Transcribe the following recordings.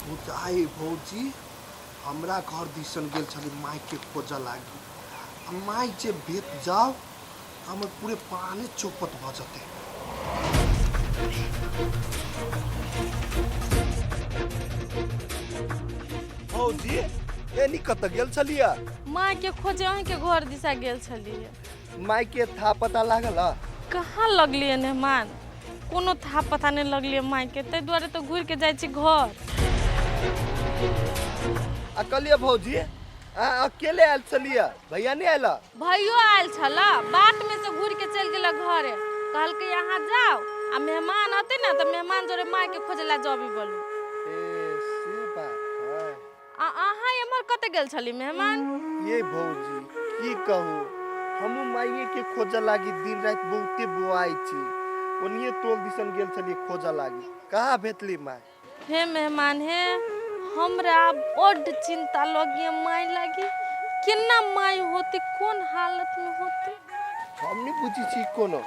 बुझाइ भौजी हमरा घर दिसन गेल छली माइके खोजऽ लागी आ माइ जे भेट जाओ तऽ हमर पूरे प्राणे चौपट भऽ जेतै। भौजी एनी कतऽ गेल छलियै? मायके खोजे अहीँके घर दिशा गेल छलियै। माइके था पता लागल हँ? कहाँ लगलियै मेहमान, कोनो था पता नहि लगलियै मायके, ताहि दुआरे तऽ घुरिके जाइ छी घर। आ कहलियै भौजी अहाँ अकेले आयल छलियै, भैया नहि आयल? भैयो आयल छल, बाटमे से घुरिके चलि गेलक घरे। कहलकै अहाँ जाउ आ मेहमान अतै ने तऽ मेहमान जोरे मायके खोजै लए जबी बोलू। ए से बात है। आ अहाँ एम्हर कतऽ गेल छली मेहमान? ये भौजी की कहू, हमहूँ माइए के खोजऽ लागी दिन राति बहुते बोआइ छी। ओनिये टोल दिसन गेल छलियै खोजऽ लागी, कहाँ भेटली माय। हे मेहमान हे, हमरा बड्ड चिंता लगिए माय लागी, केना माय होते, कोन हालत में होते। हम नहीं बुझी छी कोनो,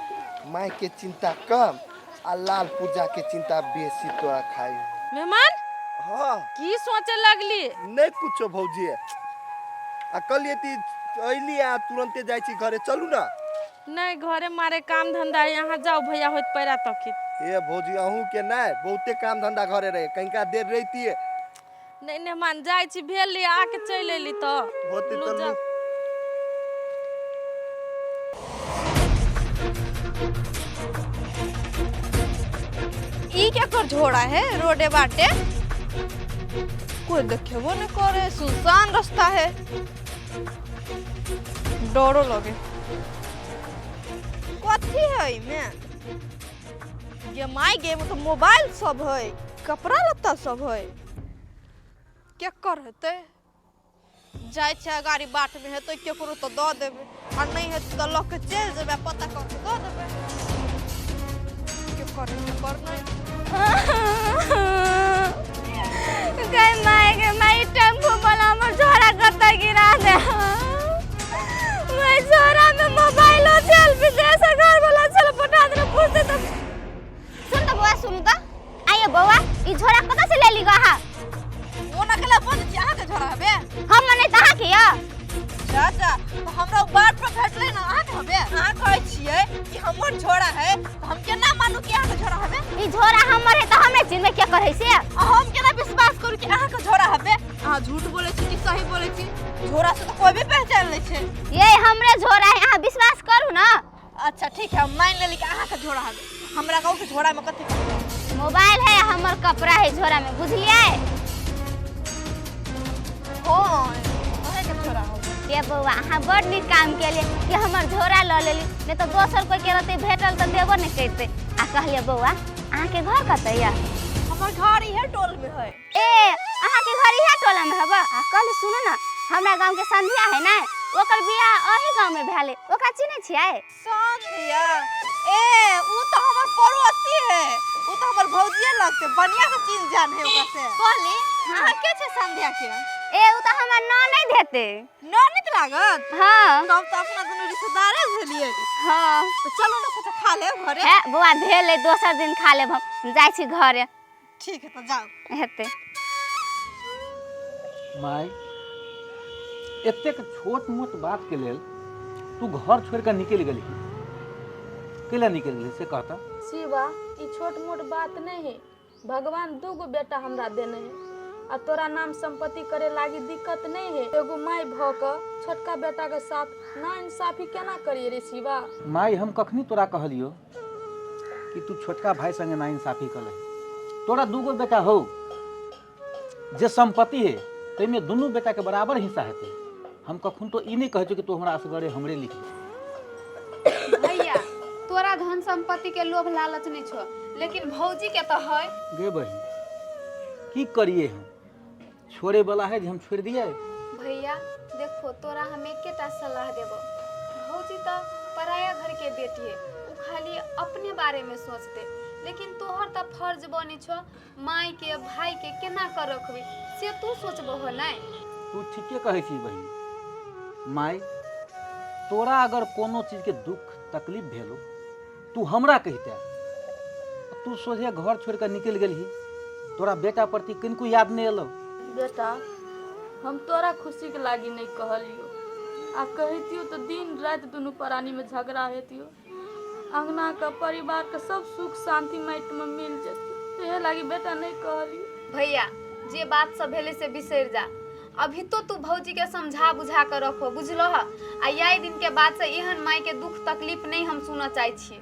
माय के चिंता कम आ लाल पूजा के चिंता बेसी तोरा खाई। मेहमान हाँ। की सोचे लगली? नहीं कुछो भौजी, आ कहलिए ती अइली आ तुरंते जाइ छी घरे, चलू ना। नहीं घरे मारे काम धंधा है, यहाँ जाओ भैया होइत पैरा तकित। ए भौजी अहूँ के नहीं बहुते काम धंधा घरे रहे, कहीं देर रहती है। नहीं मेहमान जाइ छी भेल ली आके चलि अयली तऽ। होते लू तऽ जाउ। लू। ई केकर झोड़ा है रोडे बाटे, कोई देखेबो न करे, सुनसान रास्ता है, डरो लगे। कथी है इमे? गे माय गे, तो मोबाइल सब है, कपड़ा लत्ता सब है, केकर हेतै? जाइ छै गाड़ी बाट में हेतै केकरो तऽ दऽ देबै, आ नहि हेतै तऽ लऽ के चलि जेबै आ पता कऽ के दऽ देबै। केकर है केकर नहि। गई माय गे माय, टेम्पू वाला हमर झोरा कतऽ गिरा दे। मैं झोरा में मोबाइलो छल, विदेश घर वाला छल, पठा देने पूछते तऽ। सुन तऽ बौआ, सुन तऽ आइए बौआ, ई झोरा कतऽ से ले ली गो अहाँ? ओ नकला बंद छी, अहाँके झोरा हबे? हम नहीं तऽ अहाँके यऽ। चाचा तो हमरा उ बाट पर भेटलै ना, अहाँके हबे? अहाँ कहै छियै कि हमर झोरा है, तऽ हम केना मानू कि अहाँके झोरा हबे? ई झोरा हमर है तऽ हमे चिन्हबै के कहै से? आ हम केना विश्वास करू कि अहाँके झोरा हबे? अहाँ झूठ बोलै छी कि सही बोलै छी? झोरा से तऽ कोई भी पहचान लै छै। ये हमरे झोरा है, अहाँ विश्वास करू ना। अच्छा ठीक है, हम मान लेली कि अहाँके झोरा हबे। हमरा कहू कि झोरा में कथी? मोबाइल है, हमर कपड़ा है झोरा में, बुझलियै? हाँ अहाँके झोरा हबे। ये बौआ अहाँ बड़ नीक काम केलियै कि हमर झोरा लऽ लेली, नहीं तऽ दोसर कोई के रहतै भेटल तऽ देबो नहि करितै। आ कहलियै बौआ अहाँके घर कतऽ यऽ? हमर घर इहे टोल में है। ए अहाँके घर इहे टोला में हबा? आ कहली सुनू ना, हमरा गांव के संध्या है ना, ओकर बियाह अही गांव में भेलै, ओकरा चिन्है छियै? संध्या? ए उ तो हमर पड़ोसी है, उ तो हमर भौजिए लगते, बढ़िया से चिन्ह जान है ओकरा से। कहली अहाँ के छै संध्या के? ए उ तो हमर ननैद हेतै। ननैद लागत? हाँ। तब तो अपना दुनू रिश्तेदारे भेलियै। हाँ। तो चलू ना कुछ खा लेब घरे। हे बौआ भेलै, दोसर दिन खा लेब, हम जाइ छी घरे। ठीक है तो जाओ। हेतै। माय एतेक छोट मोट बात के लेल तू घर छोड़ के निकलि गेलही, कैला निकलि गेलही से कहता? शिवा ई छोट मोट बात नहीं है, भगवान दू गो बेटा हमरा देने है आ तोरा नाम संपत्ति करे लागी दिक्कत नहीं है। एगो माय भ के छोटका बेटा के साथ ना इंसाफी केना करिए रे शिवा? माय हम कखनी तोरा कहलियो कि तू छोटका भाई संगे ना इंसाफी कलही? तोरा दूगो बेटा हो, जे संपत्ति है ताहिमे दुनू बेटाके बराबर हिस्सा हेतै। हम कखन तो ई नहि कहै छियौ कि तू हमरा असगरे हमरे लिख ले। भैया तोरा धन संपत्ति के लोभ लालच नहीं छो, लेकिन भौजी के तो है। गे बहिन की करिए, हम छोड़े वाला है जे हम छोड़ दिए? भैया देखो तोरा हम एकेटा सलाह देबो, भौजी तो पराया घर के बेटी है, उ खाली अपने बारे में सोचते, लेकिन तोहर तो फर्ज बनी छो माय के भाई के केना कर रखबी से तू सोचबो हो नहीं? तू ठीके कहै छी बहिन। माय तोरा अगर कोनो चीज के दुख तकलीफ भेलो तू हमरा कहिते, तू सोझे घर छोड़ के निकलि गेलही। तोरा बेटा प्रति किनको याद नहि एलौ। बेटा, हम तोरा खुशीके लागी नहि कहलियो, आ कहितियो तऽ दिन राति दुनू प्राणीमे झगड़ा हेतियो, अंगनाके परिवारके सब सुख शांति माटिमे मिल जेतै, इहे लागी बेटा नहि कहलियो। भैया, जे बात सब भेलै से बिसरि जा। अभी तो तू भौजी के समझा बुझा के रखो, बुझलह? आ यही दिन के बाद से एहन माई के दुख तकलीफ नहीं हम सुनऽ चाहै छियै,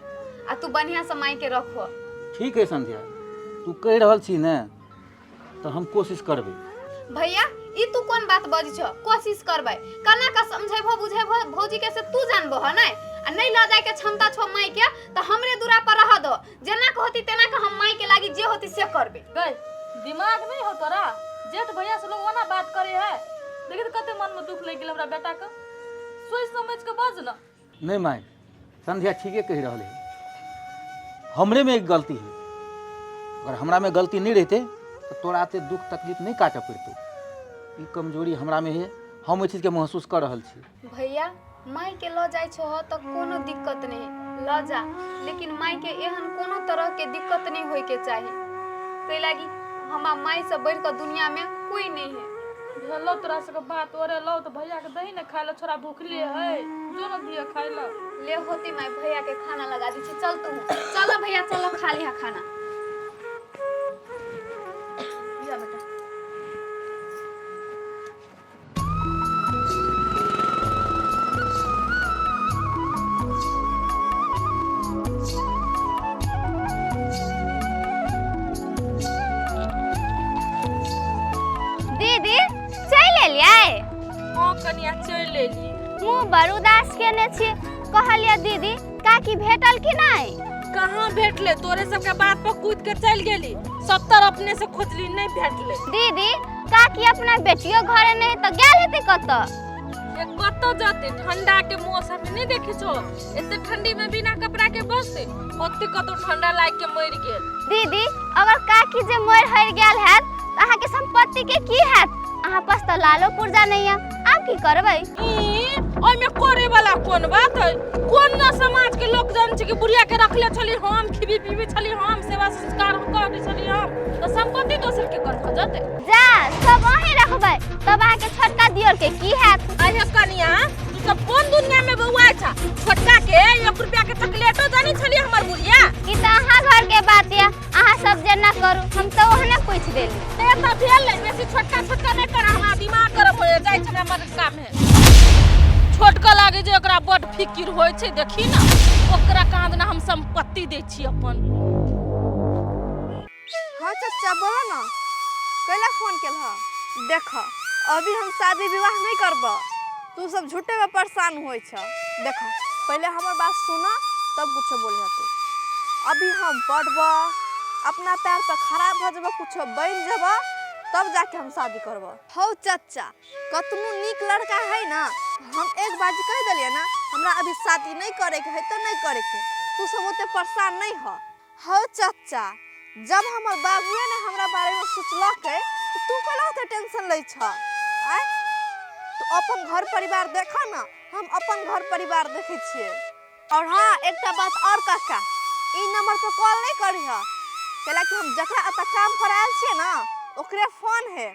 आ तू बढ़िया से माई के रखो। ठीक है संध्या, तू कहि रहल छी ने तऽ हम कोशिश करबै। भैया, ई तू कोन बात बजै छह? कोशिश करबै केना के समझेबहो बुझेबहो भौजी के से तू जानबहो नै? आ नहीं लऽ जाय के क्षमता छौ माई के तऽ हमरे दूरा पर रह दो, जेना के होती तेना के हम माई के लागी जे होती से करबै। गई दिमाग नहीं हो तोरा? जेठ भैया से लोग ओना बात करे है? देखी तऽ कते मन में दुख लागि गेल हमरा बेटा के। सोचि समझ के बज न। नहीं माय, संध्या ठीके कहि रहल है, हमरे में एक गलती है। अगर हमरा में गलती नहीं रहते तो तोरा एते दुख तकलीफ नहीं काटऽ पड़तौ। ई कमजोरी हमरा में है, हम ओहि चीजके महसूस कऽ रहल छी। भैया, माई के लऽ जाइ छह तऽ कोनो दिक्कत नहीं, लऽ जा, लेकिन माई के एहन कोनो तरह के दिक्कत नहीं होय के चाही, ताहि लागी हमरा माई से बढ़ि कऽ दुनिया में कोई नहीं है। भेलो तोरा सबके बात ओरेलौ तऽ भैया के दही ने खाय लए, छोरा भूखले है, जो न दिअ खाय लए। ले होती माई, भैया के खाना लगा दी छी, चल तू, चल भैया चलो खा लिहा खाना। लिया बेटा। दीदी चलि एलियै? हाँ कनिया, चलि एलियै। मुँह बड़ उदास केने छी। कहलियै दीदी, काकी भेटल कि नहि? कहाँ भेटले, तोरे सबके बात पर कूद के चलि गेली, सब तर अपने से खोजली, नहीं भेटले। दीदी, काकी अपना बेटियो घरे नहि तऽ गेल हेतै कतऽ? ए कतऽ जते, ठंडा के मौसम में नहीं देखै छो, एते ठंडी में बिना कपड़ा के बसते, ओते कतौ ठंडा लागि के मरि गेल। दीदी, अगर काकी जे मरि हरि गेल हैत तऽ अहाँके संपत्ति के की हैत? अहाँ पास तऽ लालो पुर्जा नहि यऽ, आब की करबै? ई ओहिमे करे वाला कोन बात है? कोन न समाज के लोक जान छै कि बुढ़िया के रखले छली हम, खिबी पीबी छली हम, सेवा संस्कार करै छली हम, तऽ संपत्ति दोसर के कर जते। जा सब अहीं रखबै तब अहाँके छोटका दियोर के की हैत? अरे कनिया, तू सब कोन दुनिया में बौआ छा? छोटका के 1 रुपया के चॉकलेटो जानी छली हमर बुढ़िया। ई तऽ अहाँ घर के बात यऽ, अहाँ सब जेना करू, हम तऽ ओहने पूछि देली। ते तऽ भेल नहीं, बेसी छोटका छोटका नहीं कर, हमरा दिमाग गरम हो जाइ छै, हमर काम है। छोटका लागे जे ओकरा बड फिकिर होइ छै, देखी ना ओकरा कहाँ दिना हम संपत्ति दै छी अपन। हाँ चचा, बोलो ना, कैला फोन केलह? देख, अभी हम शादी विवाह नहीं करब, तू सब झूठे में परेशान होइ छ। देख, पहले हमर बात सुन तब कुछो बोलिह तू। अभी हम पढ़ब, अपना पैर पर खड़ा भ जब, कुछो बन जब, तब जाके हम शादी करब। हौ चचा, कतनो नीक लड़का है ना, हम एक बार जे कहि देलियै ना, हमरा अभी शादी नहीं करे के है तो नहीं करे के, तू सब ओते परेशान नहीं हो। हौ चचा, जब हमर बाबुए ने हमरा बारे में सोचलकै तो तू कैला ओते टेंशन लै छ? आँय, तू अपन घर परिवार देख ना, हम अपन घर परिवार देखै छियै। और हाँ, एकटा बात और काका, ई नंबर पर कॉल नहीं करिह, कैला कि हम जकरा एतऽ काम करे आयल छियै ना ओकरे फोन है।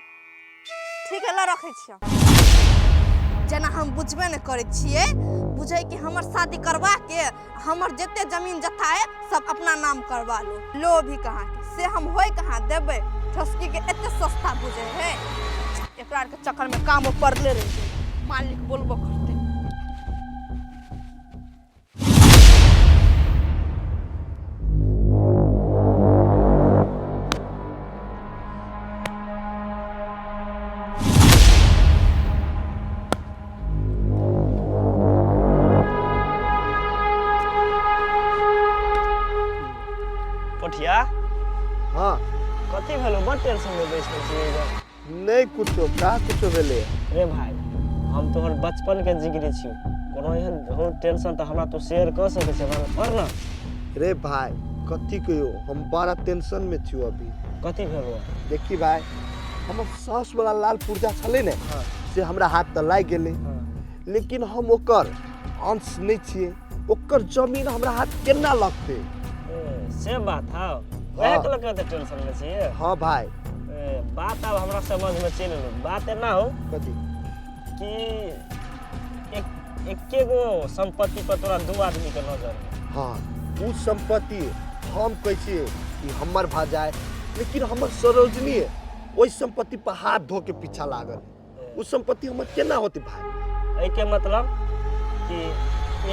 ठीक है, ल रखै छियै। जेना हम बुझबे नहि करै छियै, बुझै कि हमर शादी करवा के हमर जते जमीन जथा है सब अपना नाम करवा लो। लो भी कहाँ के से हम होय कहाँ देबै, ठसकी के एते सस्ता बुझे है। एकरा आरके चक्कर में काम पड़ले रह गेल, मालिक बोलबो करते। पोठिया। हाँ। कथी भेलो? बड़ टेंशन में बैसल छी एहिजा। नहीं कुछो, का कुछो भेलै। रे भाई, हम तोहर बचपन के जिगरी छी, कोनो एहन हो टेंशन तऽ हमरा तू शेयर कऽ सकै छी, हमरा कर ना। रे भाई, कथी कहियो, हम बड़ा टेंशन में छियो अभी। कथी भेलो? देखी भाई, हमर सास वाला लाल पुर्जा छलै ने, से हमरा हाथ तऽ लागि गेलै, लेकिन हम ओकर अंश नहि छियै, ओकर जमीन हमरा हाथ केना लगतै? ए, से बात हौ। वएह के लऽ के टेंशन में छियै? हाँ भाई। ए, बात आब हमरा समझ में चलि एलो। बात एना हो कथी कि एक एके गो संपत्ति पर तोरा दू आदमी के नजर है। हाँ, उ संपत्ति हम कहै छियै कि हमर भऽ जाए, लेकिन हमर सरोजनी ओहि संपत्ति पर हाथ धो के पीछा लागल है। उ संपत्ति हमर केना होतै भाई? एहिके मतलब कि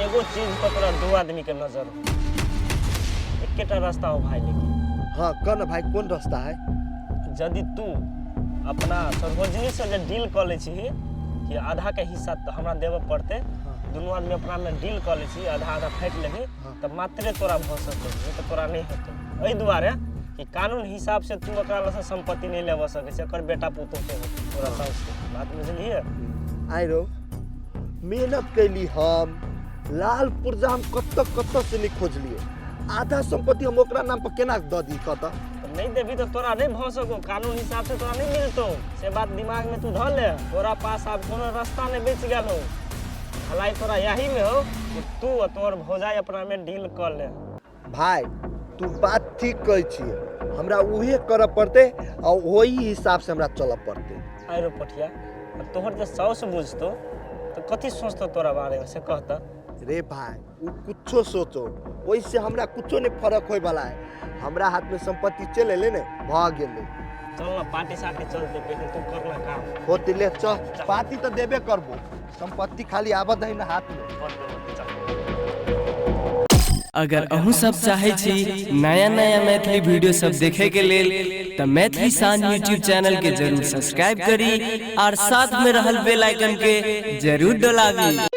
एगो चीज पर तोरा दू आदमी के नजर हो, एकेटा रास्ता हो भाई। लेकिन हाँ, कह ना भाई, कोन रास्ता है? यदि तू अपना सरोजनी से जे डील कऽ लै छही कि आधा के हिस्सा तऽ हमरा देबऽ पड़तै, दुनू आदमी अपना में डील कऽ लै छी, आधा आधा फाटि लेबही, तऽ मात्रे तोरा भऽ सकतौ, नहि तऽ तोरा नहि हेतौ। एहि दुआरे कि कानून हिसाब से तू ओकरा लग से संपत्ति नहि लेबऽ सकै छै, एकर बेटा पुतोह के होतै, तोरा साउस के। बात बुझलियै? आइ रो मेहनत कैली हम, लाल पुर्जा हम कतऽ कतऽ से नहि खोजलियै, आधा संपत्ति हम ओकरा नाम पर केना दऽ दी कतऽ? तऽ नहि देबही तऽ तोरा नहि भऽ सकौ, कानून हिसाब से तोरा नहि मिलतौ। से बात दिमाग में तू धऽ ले। तोरा पास आब कोनो रास्ता नहि बचि गेल हो। भलाई तोरा यही में हो कि तू आ तोहर भौजाई अपना में डील कऽ ले। भाई तू बात ठीक कहै छियै, हमरा उहे करऽ पड़तै आ ओही हिसाब से हमरा चलऽ पड़तै। आइ रो पठिया, आ तोहर जे साउस बुझतौ तऽ कथी सोचतौ तोरा बारे में से कहता? रे भाई, उ कुछो सोचो, ओहिसे हमरा कुछो नहीं फर्क होय वाला है। हमरा हाथ में संपत्ति चलि एलै ने, भऽ गेलै। चल ना पार्टी साटी चलते, पहले तू कर ना काम। होते ले चल, पार्टी तऽ देबे करबो, संपत्ति खाली आबऽ दही ना हाथ में। अगर अहूँ सब चाहे छी नया नया मैथिली वीडियो सब देखे के लेल तऽ मैथिली शान यूट्यूब चैनल के जरूर सब्सक्राइब करी और साथ में रहल बेल आइकन के जरूर डोलाबी।